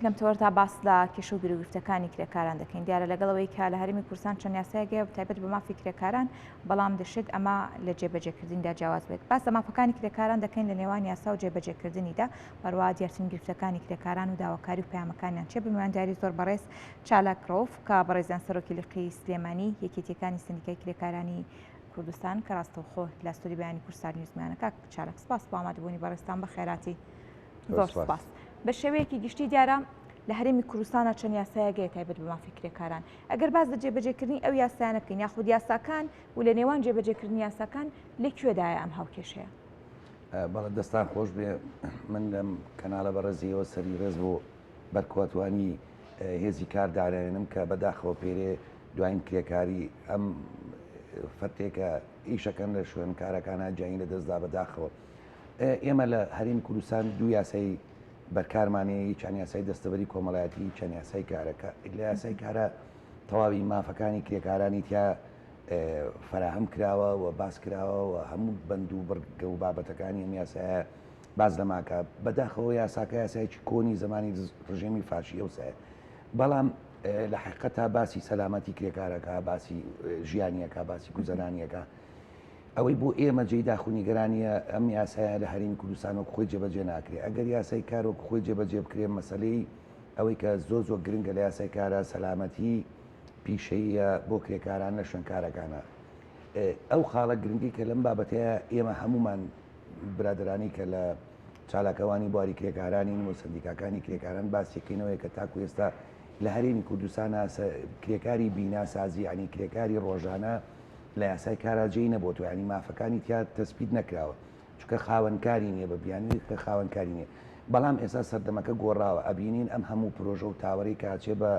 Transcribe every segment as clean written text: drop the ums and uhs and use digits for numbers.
لەم تەوەردا باس لە کێشە و گیروگرفتەکانی کرێکاران دەکەین. دیارە لەگەڵ ئەوەی کە لە هەرێمی کوردستان چەند یاسایەک هەیە تایبەت بە مافی کرێکاران، بەڵام دەشێت ئەمە لە جێبەجێکردندا جیاواز بێت. باس لە مافەکانی کرێکاران دەکەین لە نێوان یاسا و جێبەجێکردنیدا، هەروەها دیارترین گرفتەکانی کرێکاران و داواکاری و پەیامەکانیان چیە. بە میوانداری زۆر بەڕێز چالاک ڕەوف کە بەڕێزیان سەرۆکی لقی سلێمانی یەکێتیەکانی سەندیکای کرێکارانی کوردستان کە ڕاستەوخۆ لە ستۆدیۆی بەیانی کوردستان نیوز میانە. کاک چالاک سپاس بۆ ئامادەبوونی بەڕێزتان بە خێراتی. زۆر سپاس. بە شێوەیەکی گشتی دیارە لە هەرێمی کوردستانە چەند یاسایەک هەیە تایبەت بە مافی کرێکاران. ئەگەر باس لە جێبەجێکردنی ئەو یاسایانە بکەین یاخود یاساکان و لە نێوان جێبەجێکردنی یاساکان لە کوێدایە ئەم هاوکێشەیە؟ بەڵێ دەستان خۆش بێ من لەم کەناڵە بەڕێزیەوە سەری ڕێز بۆ بەرکواتوانی هێزی کار دانێنم کە بەداخەوە پێرێ دوایین کرێکاری ئەم فەرتێکە ئیشەکەن لە شوێن کارەکانە گیانی لە دەستدا بەداخەوە ئێمە لە هەرێمی کوردستان دوو یاسای بەرکارمان هەیە، یەکیان یاسای دەستەبەری کۆمەڵایەتی، یەکیان یاسای کارەکە. لە یاسای کارە تەواوی مافەکانی کرێکارانی تیا فەراهەم کراوە و باس کراوە و هەموو بەند و بڕگە و بابەتەکانی ئەم یاسایە باس لەماکە. بەداخەوە یاساکە یاسایەکی کۆنی زەمانی ڕژێمی فاشی ئەوسایە، بەڵام لە حەقیقەتا باسی سەلامەتی کرێکارەکە، باسی ژیانیەکە، باسی گوزەرانیەکە. ئەوەی بۆ ئێمە جێی داخ و نیگەرانییە ئەم یاسایە لە هەرێمی کوردستان وەک خۆی جێبەجێ ناکرێ. ئەگەر یاسای کار وەک خۆی جێبەجێ بکرێ مەسەلەی ئەوەی کە زۆر زۆر گرنگە لە یاسای کارە سەلامەتی پیشەییە بۆ کرێکاران لە شوێنکارەکانە. ئەو خاڵە گرنگی کە لەم بابەتەیە ئێمە هەمومان برادرانی کە لە چالاکەوانی بواری کرێکارانین و سندیکاکانی کرێکاران باسیەکەینەوەی کە تاکو ئێستا لە هەرێمی کوردستانە کرێکاری بیناسازی یعنی کرێکاری ڕۆژانە لە یاسای کارا جێی نەبۆتەوە یانی مافەکانی تیا تەسبیت نەکراوە چونکە خاوەنکاری نییە بە بیانووی کە خاوەنکاری نییە بەڵام ئێستا سەردەمەکە گۆڕاوە ئەبینین ئەم هەموو پرۆژە و تاوەرەی کە ئەچێ بە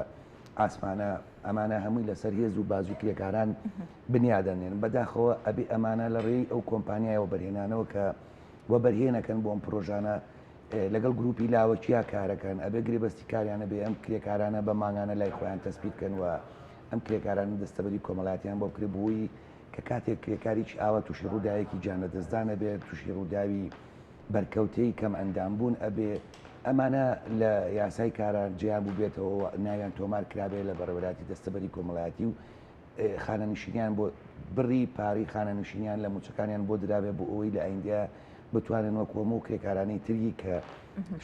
ئاسمانە ئەمانە هەمووی لەسەر هێز و بازوی کرێکاران بنیادەنێن بەداخەوە ئەبێ ئەمانە لە ڕێی ئەو کۆمپانیای وەبەرهێنانەوە کە وەبەرهێنەکەن بۆ ئەم پرۆژانە لەگەڵ گروپی لاوەکیا کارەکەن ئەبێ گرێبەستی کاریانە بێ ئەم کرێکارانە بە مانگانە لای خۆیان تەسبیت کەن و ئەم کرێکارانە دەستەبەری کۆمەڵایەتیان بۆ بکرێت بۆی کە کاتێک کرێکاریی ئاوا تووشی ڕووداوێکی گیان لەدەستدان ئەبێت، تووشی ڕووداوی بەرکەوتەی کەم ئەندام بوون ئەبێ، ئەمانە لە یاسای کارا جێیان بووبێتەوە و ناویان تۆمار کرابێ لە بەڕێوەبەرایەتی دەستەبەری کۆمەڵایەتی و خانەنشینیان بۆ بڕی پارەی خانەنشینیان لە مووچەکانیان بۆ درابێ بۆ ئەوەی لە ئایندەیا بتوانن وەکو هەموو کرێکارانی تری کە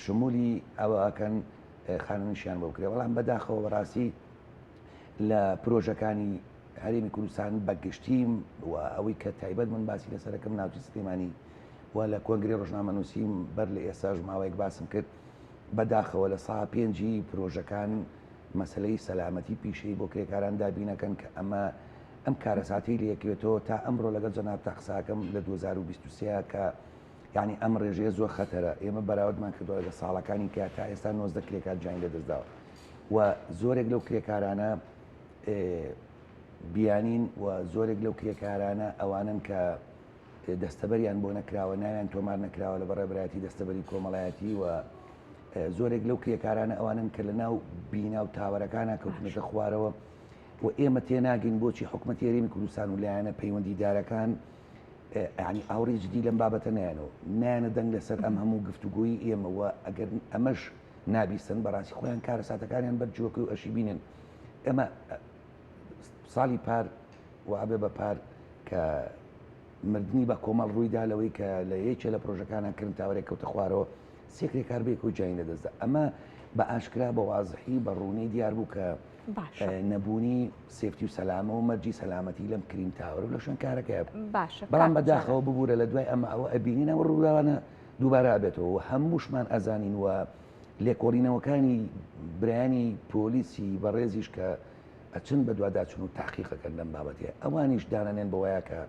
شمولی ئەوە ئەکەن خانەنشیان بۆ بکرێ بەڵام بەداخەوە بەڕاستی لە پرۆژەکانی هەرێمی کوردستان بە گشتی و ئەوەی کە تایبەت من باسی لەسەرەکەم ناوچەی سلێمانی و لە کۆنگرەی ڕۆژنامەنووسیم بەر لە ئێستاش ماوەیەک باسم کرد بەداخەوە لە سا پێنجی پرۆژەکان مەسلەی سەلامەتی پیشەی بۆ کرێکاران دابینەکەن کە ئەمە ئەم کارەساتەی لەکەوێتەوە تا ئەمڕۆ لەگەڵ جەناب تا قساکەم لە 2023 کە یعنی ئەم ڕێژەیە زۆر خەتەرە ئێمە بەراوردمان کردووە لەگەڵ ساڵەکانی کە تا ئێستا 19 کرێکار گیانی لەدەستداوە و زۆرێک لەو کرێکارانە بیانین و زۆرێک لەو کرێکارانە ئەوانن کە دەستەبەریان بۆ نەکراوە ناویان تۆمار نەکراوە لە بەڕێبرایەتی دەستەبەری کۆمەڵایەتی و زۆرێک لەو کرێکارانە ئەوانن کە لە ناو بینا و تاوەرەکانە کەوتونەتە خوارەوە و ئێمە تێناگەین بۆچی حکوومەتی هەرێمی کوردستان و لایەنە پەیوەندیدارەکان ینی ئاوڕی جدی لەم بابەتە نیانەوە نیانە دەنگ لەسەر ئەم هەموو گفتوگۆی ئێمە و ئەگەر ئەمەش نابیستن بەڕاستی خۆیان کارەساتەکانیان بەر جۆکە و ئەشی بینن ئێمە ساڵی پار و ئەبێ بە پار کە مردنی بە کۆمەڵ ڕوویدا لەوەی کە لە یەکێ لە پرۆژەکانە کرن تاوەرێک کەوتە خوارەوە سێ کرێکار بێک و گیانی لەدەستدا ئەمە بە ئاشکرا بە وازحی بە ڕوونی دیار بوو کە نەبوونی safety و سەلامە و مەرجی سەلامەتی لەم crane tower و لە شوێن کارەکەی باشە بەڵام بەداخەوە ببوورە لە دوای ئەمە ئەوە ئەبینینەوە ڕووداوانە دووبارە ئەبێتەوە و هەمووشمان ئەزانین و لێکۆڵینەوەکانی برایانی پۆلیسی بەڕێزیش کە ئەچن بەدواداچون و تاقیقەکەن لەم بابەتەیە ئەوانیش دانەنێن بەوەیە کە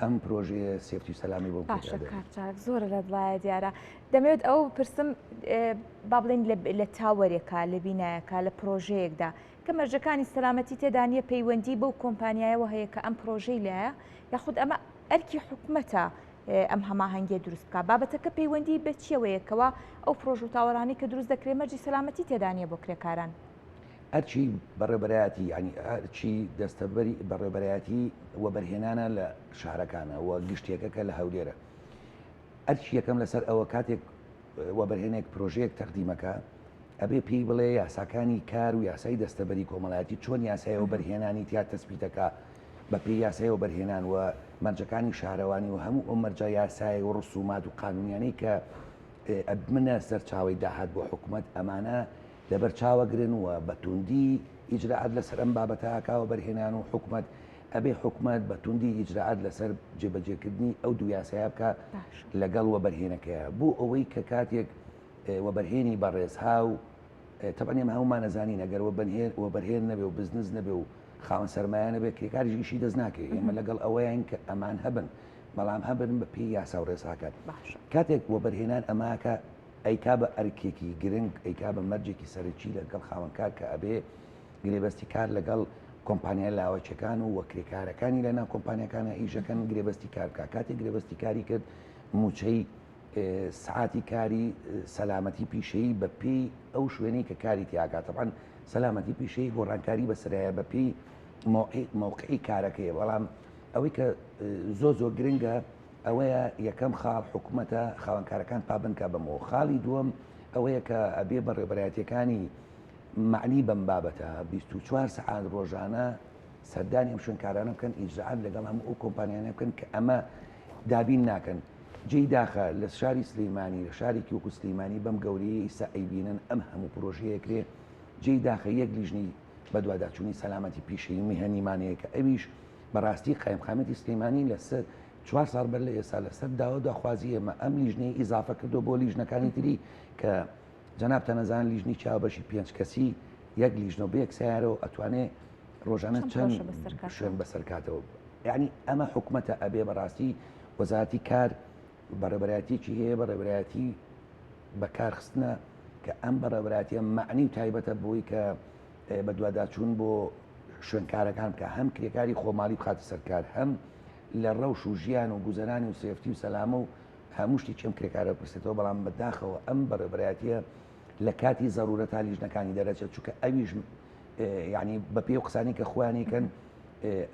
ئەم پرۆژەیە safety و سەلامی بۆ باشە کاک چالاک زۆرە لە دڵایە دیارە دەمەوێت ئەوە بپرسم با بڵێین لە tower ێکا لە بینایەکە لە پرۆژەیەکدا کە مەرجەکانی سەلامەتی تێدا نییە پەیوەندی بەو کۆمپانیایەوە هەیە کە ئەم پرۆژەی لایە یاخود ئەمە ئەرکی حکومەتە ئەم هەماهەنگیە دروست بکات بابەتەکە پەیوەندی بە چیەوەیە کەوا ئەو پرۆژە و tower انەی کە دروست دەکرێت مەرجی سەلامەتی تێدا نییە بۆ کرێکاران؟ ئەرکی بەڕێوەبەرایەتی یانی ئەرکی دەستەبەری بەڕێوەبەرایەتی وەبەرهێنانە لە شارەکانە و گشتیەکە کە لە هەولێرە ئەرکی یەکەم لەسەر ئەوە کاتێک وەبەرهێنێک پرۆژەیەک تەقدیمەکە. ئەبێ پێی بڵێ یاساکانی کار و یاسای دەستەبەری کۆمەڵایەتی چۆن یاسای وەبەرهێنانی تیا تەسبیتەکە بە پێی یاسای وەبەرهێنان و مەرجەکانی شارەوانی و هەموو ئەو مەرجە یاسای و ڕسومات و قانونیانەی کە ئەبنە سەرچاوەی داهات بۆ حکومەت ئەمانە لەبەر چاوەگرن و بە توندی ئیجرائات لەسەر ئەم بابەتە ئەکا وەبەرهێنان و حکومەت ئەبێ حکومەت بە توندی ئیجرائات لەسەر جێبەجێکردنی ئەو دوو یاسایە بکا لەگەڵ وەبەرهێنەکەیە بۆ ئەوەی کە کاتێک وەبەرهێنی بەڕێز هاو تەبعەن ئێمە هەموومان ئەزانین ئەگەر وەبەرهێن نەبێ و بزنس نەبێ و خاوەن سەرمایە نەبێ کرێکاریش ئیشی دەست ناکەوێ ئێمە لەگەڵ ئەوەیان کە ئەمان هەبن بەڵام هەبن بە پێی یاسا و ڕێساکان کاتێک وەبەرهێنان ئەماکە ئەیکا بە ئەرکێکی گرنگ ئەیکا بە مەرجێکی سەرەکی لەگەڵ خاوەنکار کە ئەبێ گرێبەستی کار لەگەڵ کۆمپانیا لاوەکیەکان و وە کرێکارەکانی لە ناو کۆمپانیەکانە ئیشەکەن گرێبەستی کار بکە کاتێک گرێبەستی کاری کرد موچەی سعاتی کاری سەلامەتی پیشەیی بە پێی ئەو شوێنەی کە کاری تیاکات تەبعەن سەلامەتی پیشەیی گۆڕانکاری بەسەرایە بە پێی مەوقعی کارەکەی بەڵام ئەوەی کە زۆر زۆر گرنگە ئەوەیە یەکەم خاڵ حکومەتە خاوەنکارەکان پابەند کا بەمەوە خاڵی دووەم ئەوەیە کە ئەبێ بەڕێوەبەرایەتیەکانی مەعنی بەم بابەتە 24 سەعات ڕۆژانە سەردانی ئەم شوێنکارانە بکەن ئیجرائات لەگەڵ هەموو ئەو کۆمپانیانە بکەن کە ئەمە دابین ناکەن جێی داخە لە شاری سلیمانی لە شارێکی وەکو سلیمانی بەم گەورەیە ئیستا ئەیبینن ئەم هەموو پرۆژەیە کرێ جێی داخە یەک لیژنەی بەدواداچوونی سەلامەتی پیشەیی و میهەنیمان هەیە کە ئەویش بەڕاستی قایمقامیەتی سلیمانی لەسەر چوار ساڵ بەر لە ئێستا لەسەر داوا داخوازی ئێمە ئەم لیژنەی ئیزافە کردو بۆ لیژنەکانی تری کە جەنابتان ئەزانن لیژنەی چاوبەشی پێنج کەسی یەک لیژنە و بەیەک سیارەوە ئەتوانێ ڕۆژانە چەند شوێن بەسەر کاتەوە یعنی ئەمە حکومەتە ئەبێ بەڕاستی وەزارەتی کار بەڕێبەرایەتیەکی هەیە بەڕێبەرایەتی بەکارخستنە کە ئەم بەڕێبەرایەتیە معنی و تایبەتە بۆی کە بەدواداچوون بۆ شوێنکارەکان بکە هەم کرێکاری خۆماڵی بخاتە سەرکار هەم لە ڕەوش و ژیان و گوزەرانی و safety و سەلامە و هەموو شتێکی ئەم کرێکارە بپرسێتەوە، بەڵام بەداخەوە ئەم بەڕێوەبەرایەتییە لە کاتی زەرورەتا لیژنەکانی دەرەچێت، چونکە ئەویش یعنی بە پێی قسانی کە خۆیان یکەن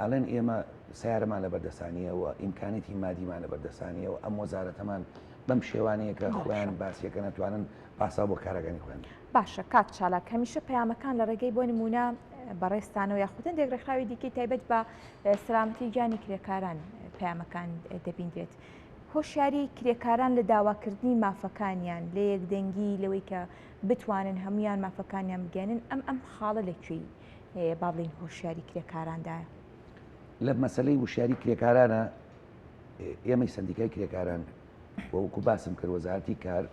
ئەڵێن ئێمە سیارەمان لە بەردەسانیە و ئیمکانێتی مادیمان لە بەردەسانیە و ئەم وەزارەتەمان بەم شێوانەیە کە خۆیان باسیەکە نەتوانن پاسا بۆ کارەکانی خۆیان. باشە کاک چالاک هەمیشە پەیامەکان لە ڕێگەی بۆ نمونە بەڕێزتانەوە یاخود هەندێک ڕێکخراوی دیکەی تایبەت بە سەلامەتی گیانی کرێکاران پەیامەکان دەبیندرێت. هۆشیاری کرێکاران لە داواکردنی مافەکانیان، لە یەکدەنگی، لەوەی کە بتوانن هەموویان مافەکانیان بگەیەنن، ئەم ئەم خاڵە لە کوێی با بڵێین هۆشیاری کرێکاراندایە؟ لە مەسەلەی وشیاری کرێکارانە ئێمەی سەندیکای کرێکاران و وەکو باسم کرد وەزارەتی کار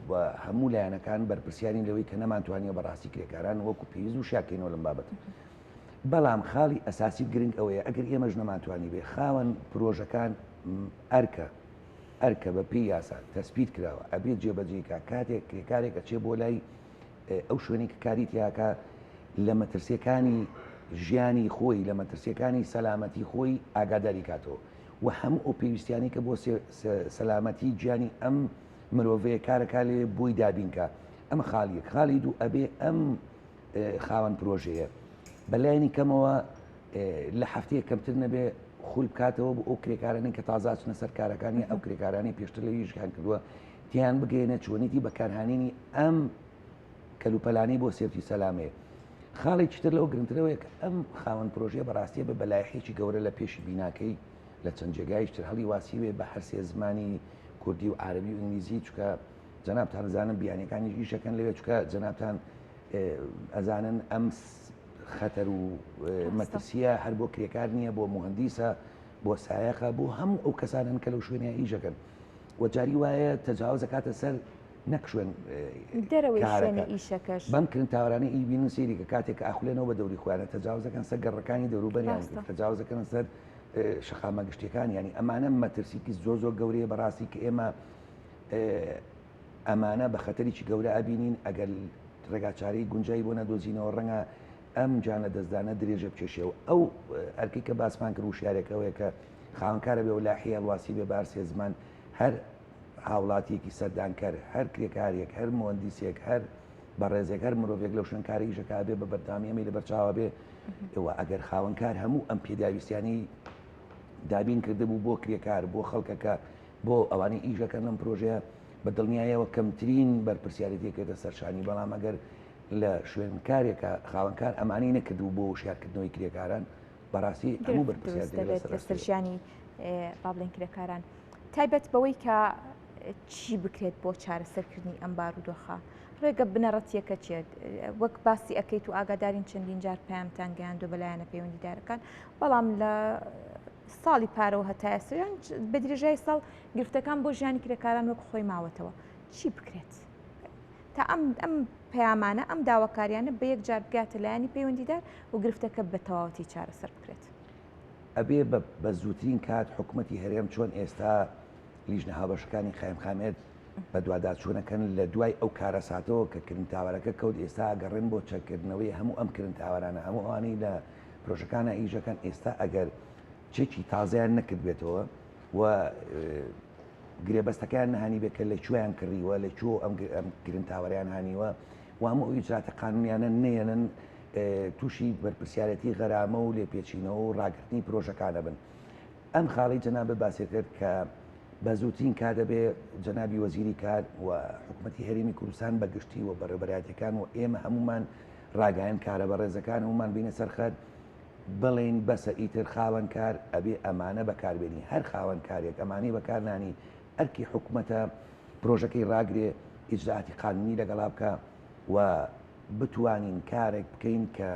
و هەموو لایەنەکان بەرپرسیارین لەوەی کە نەمانتوانیوە بەڕاستی کرێکاران وەکو پێویست وشیارکەینەوە لەم بابەتە. بەڵام خاڵی ئەساسی و گرنگ ئەوەیە ئەگەر ئێمەش نەمانتوانیبێ خاوەن پرۆژەکان ئەرکە ئەرکە بە پێی یاسا تەسپیت کراوە ئەبێت جێبەجێی کا کاتێک کرێکارێک ئەچێ بۆ لای ئەو شوێنی کە کاری تیاکە لە مەترسیەکانی ژیانی خۆی لە مەترسیەکانی سەلامەتی خۆی ئاگاداری کاتەوە و هەموو ئەو پێویستیانی کە بۆ سەلامەتی گیانی ئەم مرۆڤەیە کارەکە لێ بۆی دابینکە ئەمە خاڵیەک خاڵی دوو ئەبێ ئەم خاوەن پرۆژەیە بەلایەنی کەمەوە لە هەفتەیە کەمتر نەبێ خول بکاتەوە بۆ ئەو کرێکارانەی کە تازە ئەچنە سەر کارەکانی ئەو کرێکارانی پێشتر لە یشیان کردووە تیان بگەێنە چۆنیتی بەکارهانینی ئەم کەلوپەلانی بۆ safety سەلامەیە خاڵێکی تر لەو گرنگترەوەیە کە ئەم خاوەن پرۆژەیە بەڕاستیە بە بەلایحێکی گەورە لە پێشی بیناکەی لە چەند جێگایش تر هەڵی واسیوێ بە هەرسێ زمانی کوردی و عربی و ئینگلیزی چکە جەنابتان ئەزانن بیانیەکانیش ئیشەکەن لەوێ چکە جەنابتان ئەزانن ئەم خەتەر و مەترسیە هەر بۆ کرێکار نییە بۆ مهندیسە بۆ سایەقە بۆ هەموو ئەو کەسانن کە لەو شوێنە ئیشەکەن و جاری وایە تەجاوزەکاتە سەر نەک شوێن دەرەوەی شوێنی ئیشەکەش بەم کرن تاوەرانەی ئیبینن سەیری کە کاتێک کە ئاخولێنەوە بە دەوری خۆیانە تەجاوزەکەن سەر گەڕەکانی دەوروبەریان تەجاوزەکەن سەر شەقامە گشتیەکان ینی ئەمانە مەترسیکی زۆر زۆر گەورەیە بەڕاستی کە ئێمە ئەمانە بە خەتەرێکی گەورە ئەبینین، ئەگەر ڕێگاچارەی گونجای بۆ نەدۆزینەوە ڕەنگە ئەم گیان لەدەستدانە درێژە بکێشێ و ئەو ئەرکەی کە باسمان کرد وشیارێک ئەوەیە کە خاوەنکارە بێ و لاحی هەڵواسی بێ بە هەر سێ زمان هەر هاوڵاتیەکی سەردانکەر هەر کرێکاریەک هەر موەندیسێک هەر بەڕێزێک هەر مرۆڤێک لەو شوێن کاری ئیشەکە بێ بە بەردەوامی ئەمەی لەبەرچاوە بێ و ئەگەر خاوەنکار هەموو ئەم پێداویستیانەی دابین کردبوو بۆ کرێکار بۆ خەڵکەکە بۆ ئەوانەی ئیش ئەکەن لەم پرۆژەیە بە دڵنیایەوە کەمترین بەرپرسیارێتی ئەکەوێتە سەر شانی، بەڵام ئەگەر لە شوێنکارێکا خاوەنکار ئەمانەی نەکردبوو بۆ وشیارکردنەوەی کرێکاران، بەڕاستی هەموو گرفت دروست بەرپرسیارێتیەکە دەبێت لەسەر لەسەر ئەستۆیە. ژیانی با بڵێین کرێکاران. تایبەت بەوەی کە چی بکرێت بۆ چارەسەرکردنی ئەم بارودۆخە؟ ڕێگە بنەڕەتییەکە چییە؟ وەک باسی ئەکەیت و ئاگادارین چەندین جار پەیامتان گەیاندووە بە لایەنە پەیوەندیدارەکان، بەڵام لە ساڵی پارەوە هەتا ئێستا یان بە درێژای ساڵ گرفتەکان بۆ ژیانی کرێکاران وەک خۆی ماوەتەوە. چی بکرێت تا ئەم ئەم پەیامانە ئەم داواکاریانە بە یەکجار بگاتە لایەنی پەیوەندیدار و گرفتەکە بە تەواوەتی چارەسەر بکرێت؟ ئەبێ بە بە زووترین کات حکومەتی هەرێم چۆن ئێستا لیژنە هاوبەشەکانی قایمقامیەت بەدواداچوونەکەن لە دوای ئەو کارەساتەوە کە CRANE tower ەکە کەوت ئێستا ئەگەڕێن بۆ چەککردنەوەی هەموو ئەم CRANE tower انە هەموو ئەوانەی لە پرۆژەکانە ئیشەکەن ئێستا ئەگەر چێکی تازەیان نەکردبێتەوە و گرێبەستەکەیان نەهانیبێت کە لە کوێیان کڕیوە لە کوێ ئەم CRANE tower یان هانیوە و هەموو ئەو ئیجراتە قانونیانە نەیەنن تووشی بەرپرسیارەتی غەرامە و لێپێچینەوە و ڕاگرتنی پرۆژەکانە بن. ئەم خاڵەی جەنابت باسی کرد کە بە زووترین کات دەبێ جەنابی وەزیری کار و حکوومەتی هەرێمی کوردستان بە گشتی و بەڕێوەبەرایەتیەکان و ئێمە هەموومان ڕاگەیان کارە بەڕێزەکان هەموومان بینە سەر خەت بڵێین بەسە ئیتر خاوەن کار ئەبێ ئەمانە بەکاربێنی هەر خاوەن کارێک ئەمانەی بەکارنانی ئەرکی حکومەتە پرۆژەکەی ڕاگرێ ئیجرائاتی قانونی لەگەڵا بکا و بتوانین کارێک بکەین کە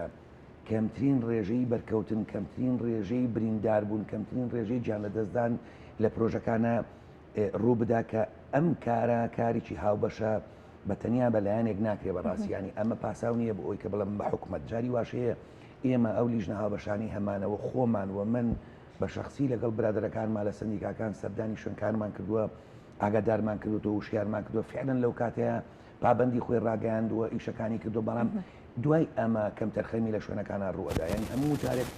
کەمترین ڕێژەی بەرکەوتن، کەمترین ڕێژەی برینداربوون، کەمترین ڕێژەی گیانلەدەستدان لە پرۆژەکانە ڕوو بدا کە ئەم کارە کارێکی هاوبەشە بە تەنیا بە لایەنێک ناکرێ بەڕاستی یانی ئەمە پاساو نییە بۆ ئەوی کە بڵێم بە حکومەت جاری واش هەیە ئێمە ئەو لیژنە هاوبەشانەی هەمانەوە خۆمان و من بە شەخسی لەگەڵ برادەرەکانمان لە سەندیکاکان سەردانی شوێنکارمان کردووە ئاگادارمان کردوەوە وشیارمان کردووە فعلەن لەو کاتەیە پابەندی خۆی ڕاگەیاندووە ئیشەکانی کردو بەڵام دوای ئەمە کەمتەرخەمی لە شوێنەکانە ڕووەدا یعنی هەموو جارێک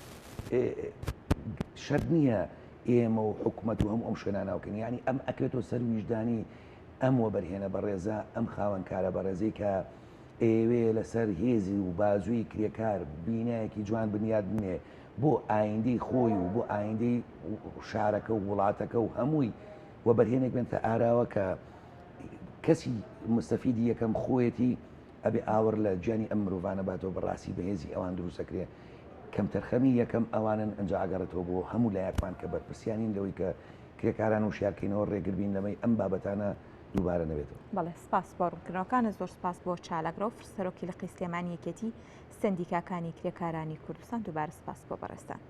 شەرت نییە ئێمە و حکومەت و هەموو ئەم شوێنانە بکەین یعنی ئەم ئەکرێتەوە سەر ویژدانی ئەم وەبەرهێنە بەڕێزە ئەم خاوەنکارە بەڕێزەی کە ئەیەوێ لەسەر هێزی و بازووی کرێکار بینایەکی جوان بنیات بنێ بۆ ئایندەی خۆی و بۆ ئایندەی شارەکە و وڵاتەکە و هەمووی وەبەرهێنێک بێنتە ئاراوە کە کەسی مستەفیدی یەکەم خۆیەتی ئەبێ ئاوڕ لە گیانی ئەم مرۆڤانە باتەوە بەڕاستی بەهێزی ئەوان دروستەکرێ کەمتەرخەمی یەکەم ئەوانن ئەنجا ئەگەڕێتەوە بۆ هەموو لایەکمان کە بەرپرسیانین لەوەی کە کرێکاران وشیارکەینەوە ڕێگربین لەمەی ئەم بابەتانە دووبارە نەبێتەوە. بەڵێ سپاس بۆ ڕوونکردنەوەکانت، زۆر سپاس بۆ چالاک ڕەوف سەرۆکی لقی سلێمانی یەکێتی سەندیکاکانی کرێکارانی کوردستان، دووبارە سپاس بۆ بەڕێزتان.